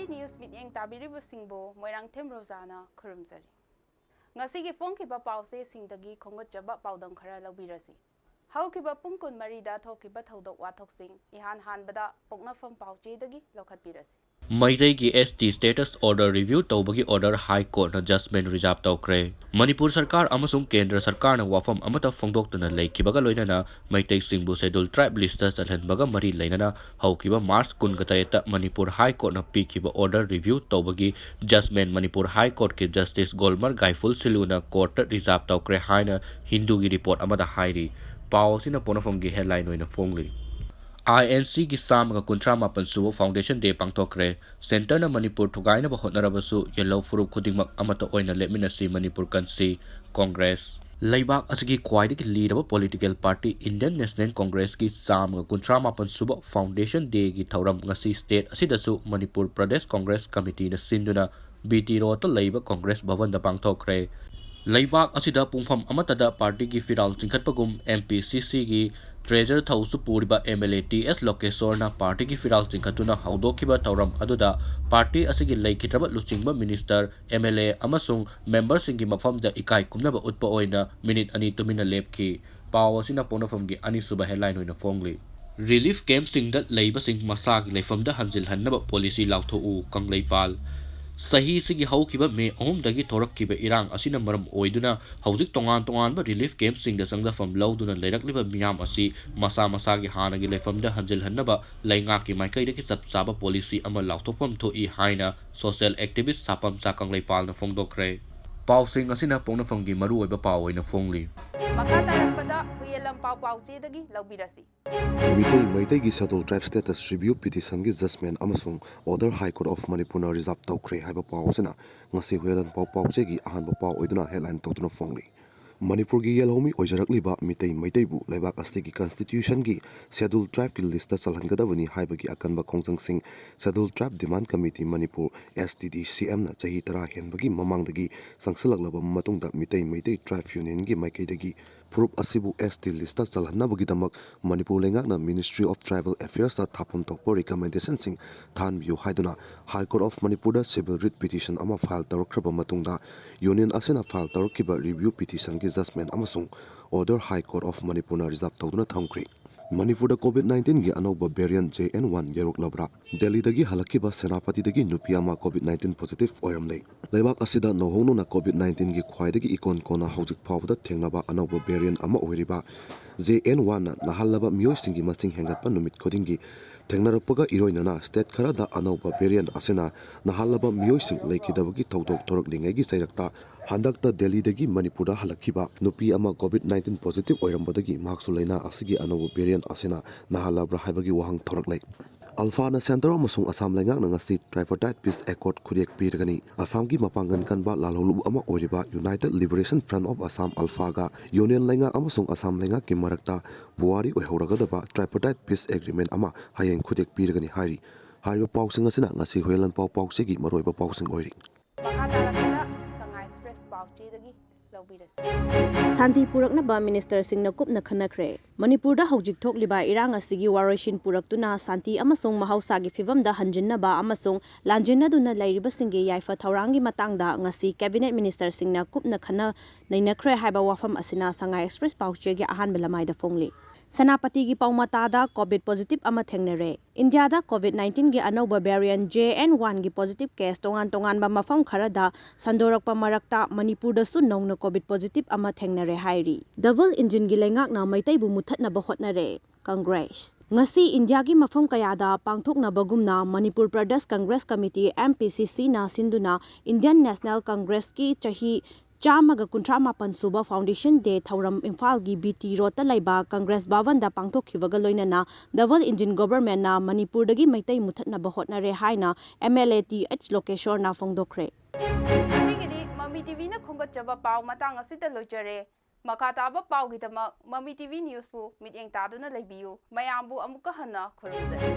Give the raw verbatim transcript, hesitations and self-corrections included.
News ꯃꯤꯠꯌꯦꯡ ꯇꯥꯕꯤꯔꯤꯕꯁꯤꯡꯕꯨ ꯃꯣꯏꯔꯥꯡꯊꯦꯝ ꯔꯣꯖꯥꯅ ꯈꯨꯔꯨꯝꯖꯔꯤ꯫ ꯉꯁꯤꯒꯤ ꯐꯣꯡꯈꯤꯕ ꯄꯥꯎꯆꯦꯁꯤꯡꯗꯒꯤ ꯈꯣꯝꯒꯠꯆꯕ ꯄꯥꯎꯗꯝ ꯈꯔ ꯂꯧꯕꯤꯔꯁꯤ꯫ ꯍꯧꯈꯤꯕ ꯄꯨꯡ ꯀꯨꯟꯃꯔꯤꯗ ꯊꯣꯛꯈꯤꯕ ꯊꯧꯗꯣꯛ ꯋꯥꯊꯣꯛꯁꯤꯡ ꯏꯍꯥꯟ ꯍꯥꯟꯕꯗ ꯄꯣꯛꯅꯐꯝ ꯄꯥꯎꯆꯦꯗꯒꯤ ꯂꯧꯈꯠꯄꯤꯔꯁꯤ꯫ ꯃꯩꯇꯩꯒꯤ S T status order review ꯇꯧꯕꯒꯤ order High Courtꯅ judgment reserve ꯇꯧꯈ꯭ꯔꯦ꯫ ꯃꯅꯤꯄꯨꯔ ꯁꯔꯀꯥꯔ ꯑꯃꯁꯨꯡ ꯀꯦꯟꯗ꯭ꯔ ꯁꯔꯀꯥꯔꯅ ꯋꯥꯐꯝ ꯑꯃꯠꯇ ꯐꯣꯡꯗꯣꯛꯇꯅ ꯂꯩꯈꯤꯕꯒ ꯂꯣꯏꯅꯅ ꯃꯩꯇꯩꯁꯤꯡꯕꯨ Scheduled Tribe listꯇ ꯆꯜꯍꯟꯕꯒ ꯃꯔꯤ ꯂꯩꯅꯅ ꯍꯧꯈꯤꯕ March ꯀꯨꯟꯒ ꯇꯔꯦꯠꯇ ꯃꯅꯤꯄꯨꯔ High Courtꯅ ꯄꯤꯈꯤꯕ order review ꯇꯧꯕꯒꯤ judgment Manipur High Courtꯀꯤ Justice ꯒꯣꯜꯃꯔ ꯒꯥꯏꯐꯨꯜ ꯁꯤꯂꯨꯅ courtꯇ reserve ꯇꯧꯈ꯭ꯔꯦ ꯍꯥꯏꯅ ꯍꯤꯟꯗꯨꯒꯤ report ꯑꯃꯗ ꯍꯥꯏꯔꯤ꯫ ꯄꯥꯎ ꯑꯁꯤꯅ ꯄꯣꯛꯅꯐꯝꯒꯤ headline ꯑꯣꯏꯅ ꯐꯣꯡꯂꯤ꯫ INCꯒꯤ ꯆꯥꯝꯃꯒ ꯀꯨꯟꯊ꯭ꯔꯥ ꯃꯥꯄꯟ ꯁꯨꯕ Foundation Day ꯄꯥꯡꯊꯣꯛꯈ꯭ꯔꯦ꯫ Centreꯅ ꯃꯅꯤꯄꯨꯔ ꯊꯨꯒꯥꯏꯅꯕ ꯍꯣꯠꯅꯔꯕꯁꯨ ꯌꯦꯜꯍꯧ ꯐꯨꯔꯨꯞ ꯈꯨꯗꯤꯡꯃꯛ ꯑꯃꯠꯇ ꯑꯣꯏꯅ ꯂꯦꯞꯃꯤꯟꯅꯁꯤ ꯃꯅꯤꯄꯨꯔ ꯀꯟꯁꯤ꯫ Congress꯫ ꯂꯩꯕꯥꯛ ꯑꯁꯤꯒꯤ ꯈ꯭ꯋꯥꯏꯗꯒꯤ ꯂꯤꯔꯕ political party Indian National Congressꯀꯤ ꯆꯥꯝꯃꯒ ꯀꯨꯟꯊ꯭ꯔꯥ ꯃꯥꯄꯟ ꯁꯨꯕ Foundation Dayꯒꯤ ꯊꯧꯔꯝ ꯉꯁꯤ state ꯑꯁꯤꯗꯁꯨ ꯃꯅꯤꯄꯨꯔ Pradesh Congress Committeeꯅ ꯁꯤꯟꯗꯨꯅ B T Roadꯇ ꯂꯩꯕ Congress ꯚꯕꯟꯗ ꯄꯥꯡꯊꯣꯛꯈ꯭ꯔꯦ꯫ ꯂꯩꯕꯥꯛ ꯑꯁꯤꯗ ꯄꯨꯡꯐꯝ ꯑꯃꯠꯇꯗ partyꯒꯤ ꯐꯤꯔꯥꯜ ꯆꯤꯡꯈꯠꯄꯒꯨꯝ MPCCꯒꯤ treasurer ꯊꯧꯁꯨ ꯄꯨꯔꯤꯕ MLA T S ꯂꯣꯀꯦꯁꯣꯔꯅ partyꯒꯤ ꯐꯤꯔꯥꯜ ꯆꯤꯡꯈꯠꯇꯨꯅ ꯍꯧꯗꯣꯛꯈꯤꯕ ꯊꯧꯔꯝ ꯑꯗꯨꯗ party ꯑꯁꯤꯒꯤ ꯂꯩꯈꯤꯗ꯭ꯔꯕ ꯂꯨꯆꯤꯡꯕ minister, MLA ꯑꯃꯁꯨꯡ memberꯁꯤꯡꯒꯤ ꯃꯐꯝꯗ ꯏꯀꯥꯏ ꯈꯨꯝꯅꯕ ꯎꯠꯄ ꯑꯣꯏꯅ minute ꯑꯅꯤ ꯇꯨꯃꯤꯟꯅ ꯂꯦꯞꯈꯤ꯫ ꯄꯥꯎ ꯑꯁꯤꯅ ꯄꯣꯛꯅꯐꯝꯒꯤ ꯑꯅꯤꯁꯨꯕ headline ꯑꯣꯏꯅ ꯐꯣꯡꯂꯤ꯫ Relief campꯁꯤꯡꯗ ꯂꯩꯕꯁꯤꯡ ꯃꯁꯥꯒꯤ ꯂꯩꯐꯝꯗ ꯍꯟꯖꯤꯜꯍꯟꯅꯕ policy ꯂꯥꯎꯊꯣꯛꯎ, ꯀꯪꯂꯩꯄꯥꯜ꯫ ꯆꯍꯤꯁꯤꯒꯤ ꯍꯧꯈꯤꯕ May ꯑꯍꯨꯝꯗꯒꯤ ꯊꯣꯔꯛꯈꯤꯕ ꯏꯔꯥꯡ ꯑꯁꯤꯅ ꯃꯔꯝ ꯑꯣꯏꯗꯨꯅ ꯍꯧꯖꯤꯛ ꯇꯣꯉꯥꯟ ꯇꯣꯉꯥꯟꯕ relief campꯁꯤꯡꯗ ꯆꯪꯖꯐꯝ ꯂꯧꯗꯨꯅ ꯂꯩꯔꯛꯂꯤꯕ ꯃꯤꯌꯥꯝ ꯑꯁꯤ ꯃꯁꯥ ꯃꯁꯥꯒꯤ ꯍꯥꯟꯅꯒꯤ ꯂꯩꯐꯝꯗ ꯍꯟꯖꯤꯜꯍꯟꯅꯕ ꯂꯩꯉꯥꯛꯀꯤ ꯃꯥꯏꯀꯩꯗꯒꯤ ꯆꯞ ꯆꯥꯕ policy ꯑꯃ ꯂꯥꯎꯊꯣꯛꯐꯝ ꯊꯣꯛꯏ ꯍꯥꯏꯅ social activist ꯁꯥꯄꯝꯆꯥ ꯀꯪꯂꯩꯄꯥꯜꯅ ꯐꯣꯡꯗꯣꯛꯈ꯭ꯔꯦ꯫ ꯄꯥꯎꯁꯤꯡ ꯑꯁꯤꯅ ꯄꯣꯛꯅꯐꯝꯒꯤ ꯃꯔꯨꯑꯣꯏꯕ ꯄꯥꯎ ꯑꯣꯏꯅ ꯐꯣꯡꯂꯤ꯫ ꯃꯈꯥ ꯇꯥꯔꯛꯄꯗ ꯍꯨꯏꯌꯦꯟ ꯂꯝꯄꯥꯎ ꯄꯥꯎꯆꯦꯗꯒꯤ ꯂꯧꯕꯤꯔꯁꯤ꯫ ꯃꯤꯇꯩ ꯃꯩꯇꯩꯒꯤ Scheduled Tribe status review petitionꯒꯤ judgment ꯑꯃꯁꯨꯡ order High Court of Manipurꯅ reserve ꯇꯧꯈ꯭ꯔꯦ ꯍꯥꯏꯕ ꯄꯥꯎ ꯑꯁꯤꯅ ꯉꯁꯤ ꯍꯨꯏꯌꯦꯟ ꯂꯝꯄꯥꯎ ꯄꯥꯎꯆꯦꯒꯤ ꯑꯍꯥꯟꯕ ꯄꯥꯎ ꯑꯣꯏꯗꯨꯅ headline ꯇꯧꯗꯨꯅ ꯐꯣꯡꯂꯤ꯫ ꯃꯅꯤꯄꯨꯔꯒꯤ ꯌꯦꯜꯍꯧꯃꯤ ꯑꯣꯏꯖꯔꯛꯂꯤꯕ ꯃꯤꯇꯩ ꯃꯩꯇꯩꯕꯨ ꯂꯩꯕꯥꯛ ꯑꯁꯤꯒꯤ Constitutionꯒꯤ Scheduled Tribeꯀꯤ listꯇ ꯆꯜꯍꯟꯒꯗꯕꯅꯤ ꯍꯥꯏꯕꯒꯤ ꯑꯀꯟꯕ ꯈꯣꯡꯖꯪꯁꯤꯡ Scheduled Tribe Demand Committee Manipur, STDCMꯅ ꯆꯍꯤ ꯇꯔꯥ ꯍꯦꯟꯕꯒꯤ ꯃꯃꯥꯡꯗꯒꯤ ꯆꯪꯁꯤꯜꯂꯛꯂꯕ ꯃꯇꯨꯡꯗ ꯃꯤꯇꯩ ꯃꯩꯇꯩ Tribe Unionꯒꯤ ꯃꯥꯏꯀꯩꯗꯒꯤ ꯐꯨꯔꯨꯞ ꯑꯁꯤꯕꯨ S T list ꯆꯜꯍꯟꯅꯕꯒꯤꯗꯃꯛ ꯃꯅꯤꯄꯨꯔ ꯂꯩꯉꯥꯛꯅ Ministry of Tribal Affairs ꯊꯥꯐꯝ ꯊꯣꯛꯄ recommendationꯁꯤꯡ ꯊꯥꯍꯟꯕꯤꯌꯨ ꯍꯥꯏꯗꯨꯅ High Court of ꯃꯅꯤꯄꯨꯔꯗ civil writ petition ꯑꯃ file ꯇꯧꯔꯛꯈ꯭ꯔꯕ ꯃꯇꯨꯡꯗ, Union ꯑꯁꯤꯅ file ꯇꯧꯔꯛꯈꯤꯕ review petitionꯒꯤ judgment ꯑꯃꯁꯨꯡ order High Court of ꯃꯅꯤꯄꯨꯔꯅ reserve ꯇꯧꯗꯨꯅ ꯊꯝꯈ꯭ꯔꯦ꯫ ꯃꯅꯤꯄꯨꯔꯗ COVID nineteenꯒꯤ ꯑꯅꯧꯕ variant J N one ꯌꯧꯔꯛꯂꯕ꯭ꯔꯥ? ꯗꯦꯜꯂꯤꯗꯒꯤ ꯍꯜꯂꯛꯈꯤꯕ ꯁꯦꯅꯥꯄꯇꯤꯗꯒꯤ ꯅꯨꯄꯤ ꯑꯃ COVID nineteen positive ꯑꯣꯏꯔꯝꯂꯦ꯫ ꯂꯩꯕꯥꯛ ꯑꯁꯤꯗ ꯅꯧꯍꯧꯅꯅ COVID nineteenꯒꯤ ꯈ꯭ꯋꯥꯏꯗꯒꯤ ꯏꯀꯣꯟ ꯀꯣꯟꯅ ꯍꯧꯖꯤꯛ ꯐꯥꯎꯕꯗ ꯊꯦꯡꯅꯕ ꯑꯅꯧꯕ variant ꯑꯃ ꯑꯣꯏꯔꯤꯕ J N oneꯅ ꯅꯥꯍꯜꯂꯕ ꯃꯤꯑꯣꯏꯁꯤꯡꯒꯤ ꯃꯁꯤꯡ ꯍꯦꯟꯒꯠꯄ ꯅꯨꯃꯤꯠ ꯈꯨꯗꯤꯡꯒꯤ ꯊꯦꯡꯅꯔꯛꯄꯒ ꯏꯔꯣꯏꯅꯅ state ꯈꯔꯗ ꯑꯅꯧꯕ variant ꯑꯁꯤꯅ ꯅꯥꯍꯜꯂꯕ ꯃꯤꯑꯣꯏꯁꯤꯡ ꯂꯩꯈꯤꯗꯕꯒꯤ ꯊꯧꯗꯣꯛ ꯊꯣꯔꯛꯂꯤꯉꯩꯒꯤ ꯆꯩꯔꯛꯇ ꯍꯟꯗꯛꯇ ꯗꯦꯜꯂꯤꯗꯒꯤ ꯃꯅꯤꯄꯨꯔꯗ ꯍꯜꯂꯛꯈꯤꯕ ꯅꯨꯄꯤ ꯑꯃ COVID nineteen positive ꯑꯣꯏꯔꯝꯕꯗꯒꯤ ꯃꯍꯥꯛꯁꯨ ꯂꯩꯅꯥ ꯑꯁꯤꯒꯤ ꯑꯅꯧꯕ variant ꯑꯁꯤꯅ ꯅꯥꯍꯜꯂꯕ꯭ꯔꯥ ꯍꯥꯏꯕꯒꯤ ꯋꯥꯍꯪ ꯊꯣꯔꯛꯂꯦ꯫ ꯑꯜꯐꯥꯅ centre ꯑꯃꯁꯨꯡ ꯑꯁꯥꯝ ꯂꯩꯉꯥꯛꯅ ꯉꯁꯤ tripartite peace accord ꯈꯨꯠꯌꯦꯛ ꯄꯤꯔꯒꯅꯤ꯫ ꯑꯁꯥꯝꯒꯤ ꯃꯄꯥꯡꯒꯜ ꯀꯟꯕ ꯂꯥꯜꯍꯧꯂꯨꯞ ꯑꯃ ꯑꯣꯏꯔꯤꯕ United Liberation Front of Assam, ꯑꯜꯐꯥꯒ Union ꯂꯩꯉꯥꯛ ꯑꯃꯁꯨꯡ ꯑꯁꯥꯝ ꯂꯩꯉꯥꯛꯀꯤ ꯃꯔꯛꯇ ꯄꯨꯋꯥꯔꯤ ꯑꯣꯏꯍꯧꯔꯒꯗꯕ tripartite peace agreement ꯑꯃ ꯍꯌꯦꯡ ꯈꯨꯠꯌꯦꯛ ꯄꯤꯔꯒꯅꯤ ꯍꯥꯏꯔꯤ꯫ ꯍꯥꯏꯔꯤꯕ ꯄꯥꯎꯁꯤꯡ ꯑꯁꯤꯅ ꯉꯁꯤ ꯍꯨꯏꯌꯦꯟ ꯂꯥꯟꯄꯥꯎ ꯄꯥꯎꯆꯦꯒꯤ ꯃꯔꯨꯑꯣꯏꯕ ꯄꯥꯎꯁꯤꯡ ꯑꯣꯏꯔꯤ꯫ ꯃꯈꯥ ꯇꯥꯔꯛꯄꯗ ꯁꯉꯥꯏ ꯑꯦꯛꯁꯄ꯭ꯔꯦꯁ ꯄꯥꯎꯆꯦꯗꯒꯤ ꯂꯧꯕꯤꯔꯁꯤ꯫ ꯁꯥꯟꯇꯤ ꯄꯨꯔꯛꯅꯕ ꯃꯤꯅꯤꯁꯇꯔꯁꯤꯡꯅ ꯀꯨꯞꯅ ꯈꯟꯅꯈ꯭ꯔꯦ꯫ ꯃꯅꯤꯄꯨꯔꯗ ꯍꯧꯖꯤꯛ ꯊꯣꯛꯂꯤꯕ ꯏꯔꯥꯡ ꯑꯁꯤꯒꯤ ꯋꯥꯔꯣꯏꯁꯤꯟ ꯄꯨꯔꯛꯇꯨꯅ ꯁꯥꯟꯇꯤ ꯑꯃꯁꯨꯡ ꯃꯍꯧꯁꯥꯒꯤ ꯐꯤꯕꯝꯗ ꯍꯟꯖꯤꯟꯅꯕ ꯑꯃꯁꯨꯡ ꯂꯥꯟꯖꯦꯟꯅꯗꯨꯅ ꯂꯩꯔꯤꯕꯁꯤꯡꯒꯤ ꯌꯥꯏꯐ ꯊꯧꯔꯥꯡꯒꯤ ꯃꯇꯥꯡꯗ ꯉꯁꯤ cabinet ꯃꯤꯅꯤꯁꯇꯔꯁꯤꯡꯅ ꯀꯨꯞꯅ ꯈꯟꯅ ꯅꯩꯅꯈ꯭ꯔꯦ ꯍꯥꯏꯕ ꯋꯥꯐꯝ ꯑꯁꯤꯅ ꯁꯉꯥꯏ ꯑꯦꯛꯁꯄ꯭ꯔꯦꯁ ꯄꯥꯎꯆꯦꯒꯤ ꯑꯍꯥꯟꯕ ꯂꯃꯥꯏꯗ ꯐꯣꯡꯂꯤ꯫ ꯁꯦꯅꯥꯄꯇꯤꯒꯤ ꯄꯥꯎꯃꯇꯥꯗ COVID positive ꯑꯃ ꯊꯦꯡꯅꯔꯦ꯫ ꯏꯟꯗꯤꯌꯥꯗ COVID nineteenꯒꯤ ꯑꯅꯧꯕ variant J N oneꯒꯤ positive case ꯇꯣꯉꯥꯟ ꯇꯣꯉꯥꯟꯕ ꯃꯐꯝ ꯈꯔꯗ ꯁꯟꯗꯣꯔꯛꯄ ꯃꯔꯛꯇ ꯃꯅꯤꯄꯨꯔꯗꯁꯨ ꯅꯧꯅ COVID positive ꯑꯃ ꯊꯦꯡꯅꯔꯦ ꯍꯥꯏꯔꯤ꯫ Double engineꯒꯤ ꯂꯩꯉꯥꯛꯅ ꯃꯩꯇꯩꯕꯨ ꯃꯨꯠꯊꯠꯅꯕ ꯍꯣꯠꯅꯔꯦ꯫ ꯀꯪꯒ꯭ꯔꯦꯁ꯫ ꯉꯁꯤ ꯏꯟꯗꯤꯌꯥꯒꯤ ꯃꯐꯝ ꯀꯌꯥꯗ ꯄꯥꯡꯊꯣꯛꯅꯕꯒꯨꯝꯅ Manipur Pradesh Congress Committee, M P C Cꯅ ꯁꯤꯟꯗꯨꯅ Indian National Congressꯀꯤ ꯆꯍꯤ ꯆꯥꯝꯃꯒ ꯀꯨꯟꯊ꯭ꯔꯥ ꯃꯥꯄꯟ ꯁꯨꯕ foundation day ꯊꯧꯔꯝ ꯏꯝꯐꯥꯜꯒꯤ B T Roadꯇ ꯂꯩꯕ ꯀꯪꯒ꯭ꯔꯦꯁ ꯚꯕꯟꯗ ꯄꯥꯡꯊꯣꯛꯈꯤꯕꯒ ꯂꯣꯏꯅꯅ Double Engine Governmentꯅ ꯃꯅꯤꯄꯨꯔꯗꯒꯤ ꯃꯩꯇꯩ ꯃꯨꯠꯊꯠꯅꯕ ꯍꯣꯠꯅꯔꯦ ꯍꯥꯏꯅ M L A T H ꯂꯣꯀꯦꯁꯣꯔꯅ ꯐꯣꯡꯗꯣꯛꯈ꯭ꯔꯦ꯫ ꯉꯁꯤꯒꯤꯗꯤ ꯃꯃꯤ T Vꯅ ꯈꯣꯝꯒꯠꯆꯕ ꯄꯥꯎ ꯃꯇꯥꯡ ꯑꯁꯤꯗ ꯂꯣꯏꯖꯔꯦ꯫ ꯃꯈꯥ ꯇꯥꯕ ꯄꯥꯎꯒꯤꯗꯃꯛ ꯃꯃꯤ T V Newsꯄꯨ ꯃꯤꯠꯌꯦꯡ ꯇꯥꯗꯨꯅ ꯂꯩꯕꯤꯌꯨ꯫ ꯃꯌꯥꯝꯕꯨ ꯑꯃꯨꯛꯀ ꯍꯟꯅ ꯈꯨꯔꯨꯝꯖꯔꯤ꯫